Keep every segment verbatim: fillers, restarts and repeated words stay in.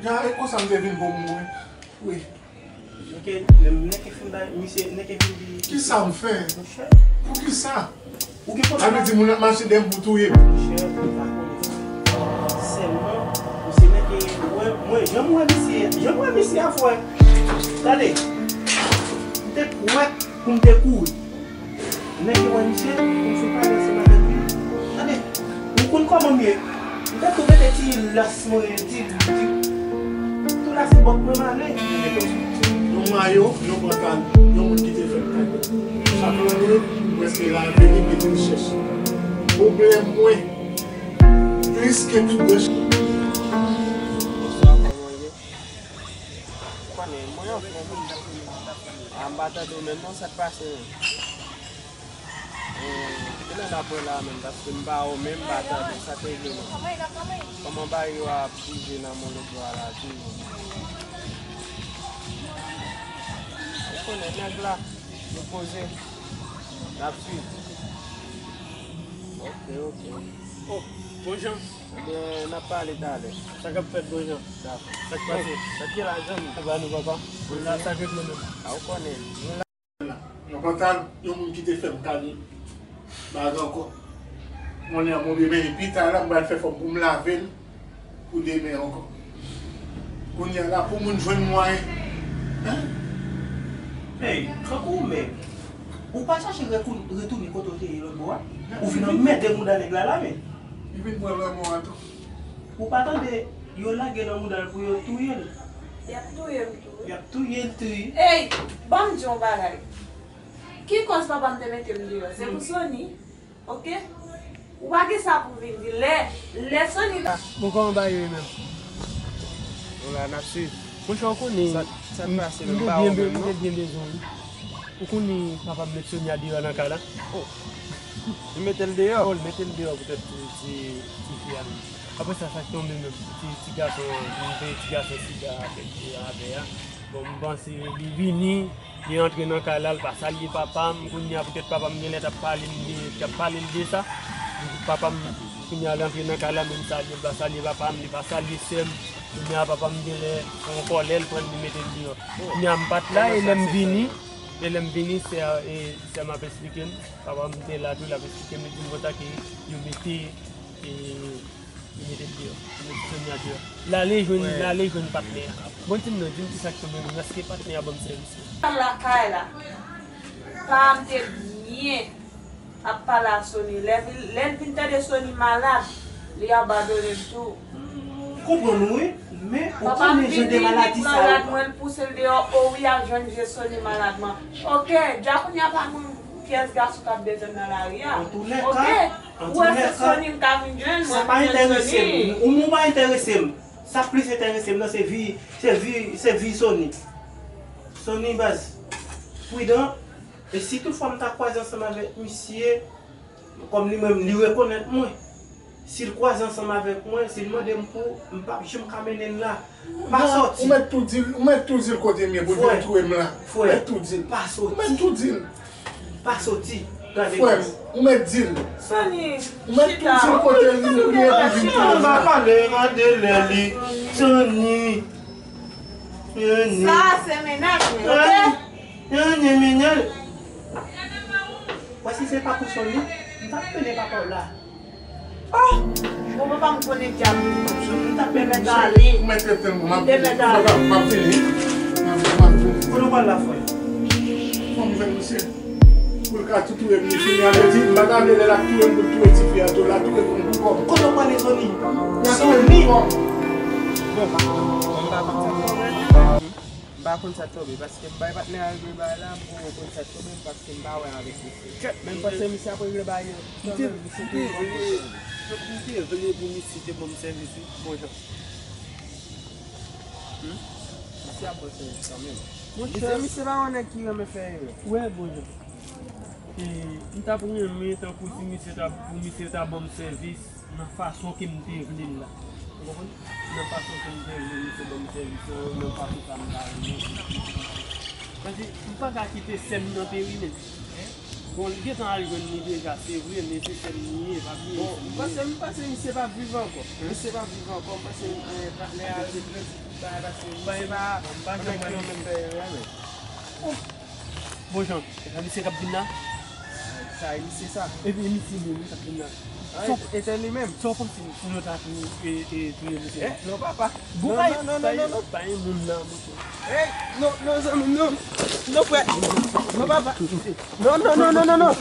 Gade konsa m te vin bon moun. Wi. Nèke, nèke fin bay, misye, nèke fin di. Kisa m fè? Monchè. Poukisa? Ou gen kontra? Sa vle di moun ap mache dèyè m pou touye m. Monchè, ou pa konnen sa. Sèlman, ou se nèke, wè, mwen, jan m wè misye, jan m wè misye a, frè. Tande. M te kwè pou m te kouri. Nèg yo wè misye, m fin pale ansanm avèk li. Tande, ou konn kòman m ye? M te tou mete ti las mwen, ti, ti, tou las bòt mwen m ale. Yon mayo, yon pantalon, yon moun ki te fè m kado. Chak lane, m prèske lave li, mete l chèche. Pwoblèm mwen, plis ke tout branch. Ou konnen, mwen anfòm wi. A, m pa tande w menm non, sa k pase menm? Eh, kilè n ap wè la menm, paske m pa wè w menm, m pa tande w, sa k rive menm? Kòman bagay yo ap bouje nan mond yo a la, di m non. Ou konnen nèg la, nou poze, n ap swiv. Ok, ok. Oh, bon jan. Ebyen, n ap pale talè. Sa k ap fèt, bon jan? Dakò. Sa k pase? Sa k ye la, zanmi? Anba nou, papa. Bon jan, sa k regle menm? A, ou konnen. Yon pantalon, yon moun ki te fè m kado. Bagay ankò. Konnen an, monchè, men pita la, m pral fè fò m pou m lave l pou demen ankò. Kounye a la, pou moun jwenn mwayen. Hein? Hey, kankou ou menm. Ou pa chache rekou-, retounen kote w te ye lòt bò a? Ou vin anmède mouda nèg la la, men. Li vin pran lanmò a tou. Ou pa tande yo lage nan mouda l pou yo touye l? Y ap touye m tou, wi. Y ap touye l tou, wi. Ey, ban m di w yon bagay. Ki kòz papa m te mete m deyò? Se pou Sony. Ok? Ou pa gen sa pou vin di. Lè, lè Sony ta. Bon, kòman bagay yo ye menm? Bon, la, n ap swiv. Monchè, ou konnen, sa, sa m, pase, m, m te byen be-, m te byen bezwen w, wi. Ou konnen papa m met Sonia deyò nan kay la? Oh. Li mete l deyò? Oh, li mete l deyò poutèt ti, ti, ti fi a menm. Apre sa, sa k tonbe menm? Ti, ti gason, m veye ti gason sida a, kèk jou a, atè a. Bon, m panse li vini, li antre nan kay la, li pa salye papa m. Kounye a, poutèt papa m genlè t ap pale m de, t ap pale l de sa. Papa m, kounye a, li antre nan kay la, men m salye l, li pa salye papa m, li pa salye sè m. Kounye a, papa m genlè pran kòlè, l pran l, li mete l deyò. Kounye a, m pa t la, e lè m vini, e lè m vini, sè, e sè m ap esplike m, papa m te la tou, l ap esplike m, li di m konsa ke yo mete, e, Li mete l deyò. Li mete Sonia deyò. L ale jwenn, l ale jwenn patnè a. Bon, di m non, di m kisa k tonbe menm, èske patnè a ban m sèvis? Lakay la, pa m te byen ap pale a Sony. Lè vin, lè l vin tande Sony malad, li abandone m tou. M konprann ou, wi, men ou konnen jan de maladi sa yo. Papa m vini, li malad, mwen, l pouse l deyò, o wi, al jwenn je Sony malad mwen. Ok, dja kounye a pa gen pyès gason k ap bezwen m nan lari a. Ok? Ou wè se Sony m ka vin jwenn, mwen vin jwenn Sony. Ou, ou pa enterese m. Sa k plis enterese m nan se vi, se vi, se vi Sony. Sony baz, pridan. E si toutfwa m ta kwaze ansanm avèk misye, kòm li menm li rekonèt mwen, si l kwaze ansanm avèk mwen, si l mande m pou, m p ap janm ka mennen l la. Pa sòti. Ou mèt tou di l, ou mèt tou di l kote m ye pou l vin touye m la. Ou mèt tou di l. Pa sòti. Ou mèt tou di l. Pa soti. Gade. Frè m, ou mèt di l. Sony, ou mèt tou di l kote l ye pou li vin touye m. Ann pa pale, gade lè li. Sony. Sony. Sa a se mennaj mwen, ok? Sony, mennaj. Wè si se pa pou Sony, m t ap pede papa w la. Oh! Bon, papa m konnen dyab li. M t ap pede pale. Ou mèt rete m, m ap, m ap, m ap vini. M ap, m ap vini. Kote w pral la, frè? Fò m jwenn misye. Pou l ka tou touye m, li fini avèti. M pa ta vle lè l ap touye m, pou l touye tifi a tou, l ap touye m pou kò m. Kote w prale, Sony? Sony! Bon, m pa konn sa k tonbe, paske m bay patnè a regle bagay la, m poko konn sa k tonbe, paske m pa wè avèk misye. Men m panse misye ap regle bagay yo kanmenm, misye te vle, m te vle pou misye te ban m sèvis, wi. Bon jan. Hmm? Misye ap ban sèvis kanmenm. Monchè. Misye, misye pa yon nèg ki renmen fè erè. Wè, bon jan. E, m t ap renmen tankou si misye ta, pou misye ta ban m sèvis nan fason ke m te vle l la. Ou konprann? Nan fason ke m te vle misye ban m sèvis lan, nan fason sa m ta renmen. Paske m pa ka kite sè m nan peri menm. Bon, li gentan al jwenn li deja, se vre, men se sè m li ye, pa bliye. Bon, m panse, m panse misye p ap viv ankò. Misye p ap viv ankò, m panse, eh, patnè a regrèt tout bagay, paske misye pa, pa nèg ki nan menm peryòd la, men. Bon, Jan, e pa misye k ap vin la? Sa e misye sa. E, e misye menm wi k ap vin la. Ah, e, e te li menm. Sa w panse si nou ta tou, e, e, touye misye? Eh, non, papa. Bon, non, pa, non, non, pa, non, non, non. Pa yon moun nan, monchè. Hey, non, non, zanmi m, non. Non, frè. Non, papa. Non, non, non, non, non, non.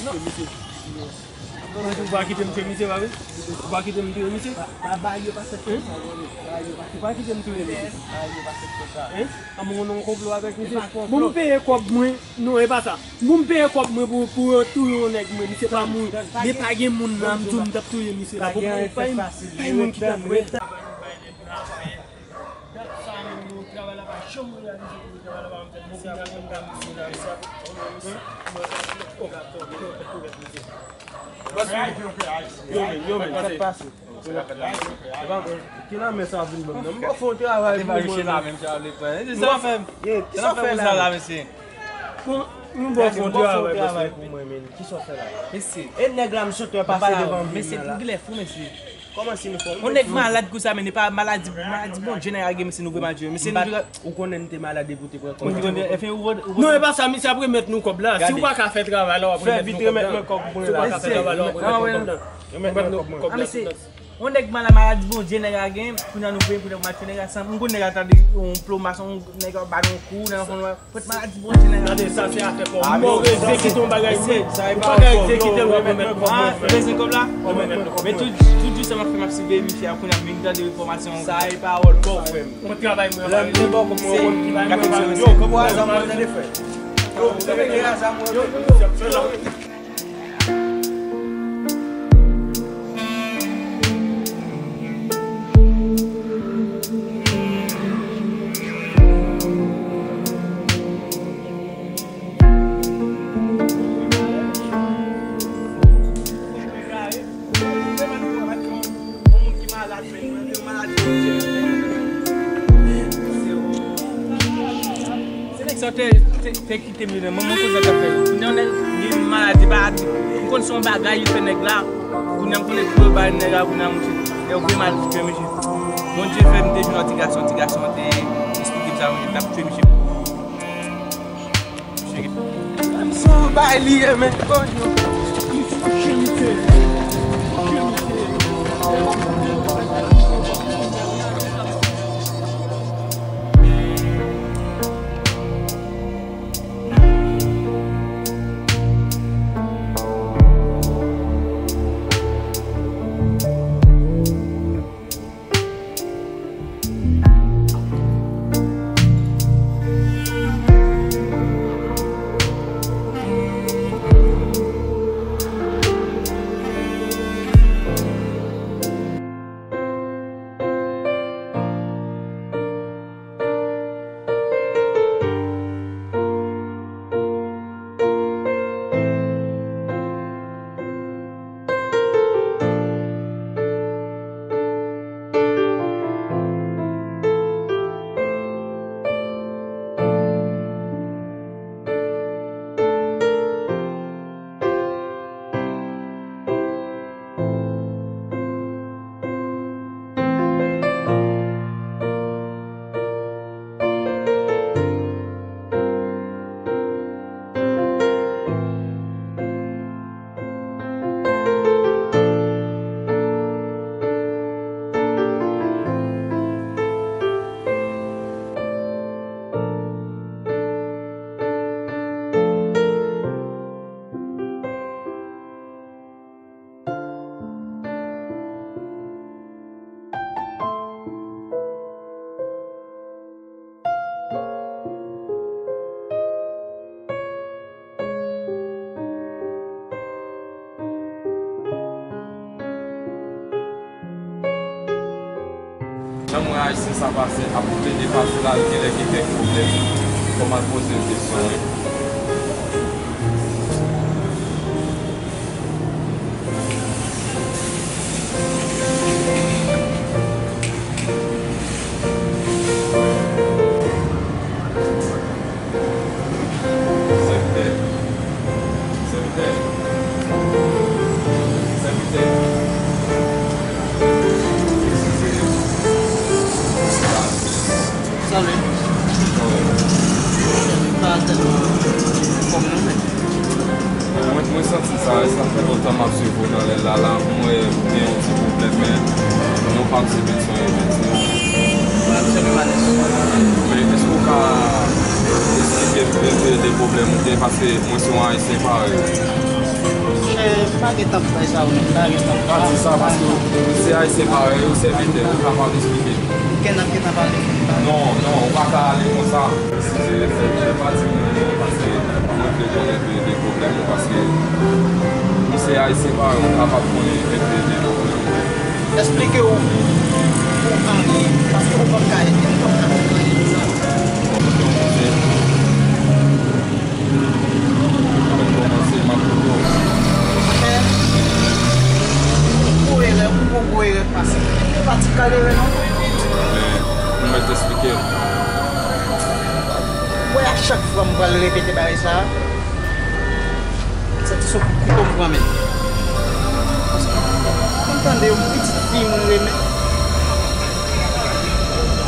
Non. Ou pa kite m touye misye, pa vre? Ou pa kite m touye misye? Bagay yo pa fèt konsa, zanmi. Bagay yo pa fèt. Ou pa kite m touye misye? Bagay yo pa fèt konsa. Hein? A mwen, non, konplo avèk misye. Bon, m peye kòb mwen. Non, e pa sa. Bon, m peye kòb mwen pou, pou yo touye yon nèg mwen. Misye pa mouri. Men pa gen moun nan, m di w m t ap touye misye la. Bon, pa yon, pa yon moun ki t ap mwen. Dat sa menm, yo, travay la pa janm reyalize pou yo, travay la pa janm fèt. Bon, kounye a menm, yo menm, yo menm, yo menm, yo menm, ki nan men sa vin ban m nan? M pa fè yon travay pou mwen. Ki sa w fè la, mesye? Bon, m pa fè yon travay pou mwen, men ki sa w fè la? Mesye, e nèg la, m sot wè pase devan m nan la. Mesye, pou kilè fou, mesye? Kòman si nou fè? Yon nèg malad konsa, men li pa maladi, maladi Bondye nèg la gen, mesye, nou vle maladi. Mesye, nou... Ou konnen m te malad epi w te pran kòb. Non, e pa sa, misye ap remèt nou kòb la. Si w pa ka fè travay la, w ap remèt nou kòb la. Si w pa ka fè travay la, w ap remèt nou kòb la. Remèt nou kòb la. A, mesye, yon nèg malad, maladi Bondye nèg la gen, kounye a nou vle, kounye a w ap touye nèg la, san m konn nèg la tande yon plomas, yon nèg ap ba nou yon kou nan fon. Fòt maladi Bondye nèg la. Gade, sa se afè pa w. Mò egzekite yon bagay vre. Ou pa ka egzekite l, w ap remèt kòb mwen, frè. Bezwen kòb la? Men tout, tout jou sa m ap fè, m ap siveye misye a, kounye a m vin tande enfòmasyon. Sa e pawòl pa w, frè m. Mwen travay mwen. Lè m te bò kòb mwen, ou konn ki bagay mwen pa yo. Yo, kòb ou a zam mwen tande, frè. Yo, ou te mete a zam mwen, yo. Se nèg sa te, te, te kite m yo nan manman koze sa fè. Kounye a nèg gen maladi, pa, m konn se yon bagay yo fè nèg la. Kounye a m konnen pou yo bay nèg la, kounye a mouche. Lè yo vle malfektè, mesye. Bondye fè m te jwenn yon ti gason, ti gason an te esplike m sa, mwen t ap tchwe misye. Misye gen... M se yon bay li ye, men. Oh, yo. Li fouke misye. Fouke misye. Jan mwen ayisyen sa pase, ap plede pase la, l genlè gen kèk pwoblèm. Fò m al poze l kesyon, wi. Sektè. Mwen, mwen santi sa, sa fè lontan m ap swiv ou nan lè la, la, mwen gen yon ti pwoblèm, men nou pa m se pèsonn, men se yon. Men èske w ka esplike m enpe de pwoblèm ou gen? Paske mwen se yon Ayisyen parèy ou. Monchè, m pa gen tan pou bay sa, ou menm, m pa gen tan pou sa. Pa di sa, paske ou se Ayisyen parèy ou, sèvitè, ou kapab esplike m. Ou gen nan, gen nan pale. Non, non, ou pa ka ale konsa. Eskize, fè, fè pati mwen, paske mwen vle konnen de, de pwoblèm ou, paske m se Ayisyen parèy ou, m kapab konnen enpe de pwoblèm ou. Esplike w pou anyen, paske ou p ap ka ede m, ou p ap ka fè anyen pou sa. Bon, ok, on konte. Mwen kòmanse, m ap koute w. Monchè, ou gwo erè, ou gwo, gwo erè pase. E pa ti kal erè non. Men, ou mèt esplike m. Ou wè, a chak fwa m pral repete bagay sa a, m santi se yon kout kouto m pran men. Paske mwen tande yon pitit fi mwen renmen.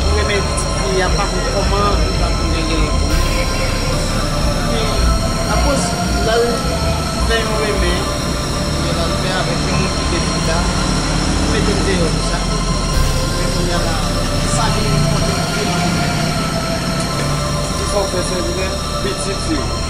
Mwen renmen pitit fi a, pa konn kòman, mwen pa konn gen lòt moun. Epi, akoz l al fè yon renmen, epi l al fè avèk yon moun ki te chita, mete m deyò konsa. Men kounye a la, sa vin pote m pi mal. Kisa w fè, sèvitè? Pitit fi w.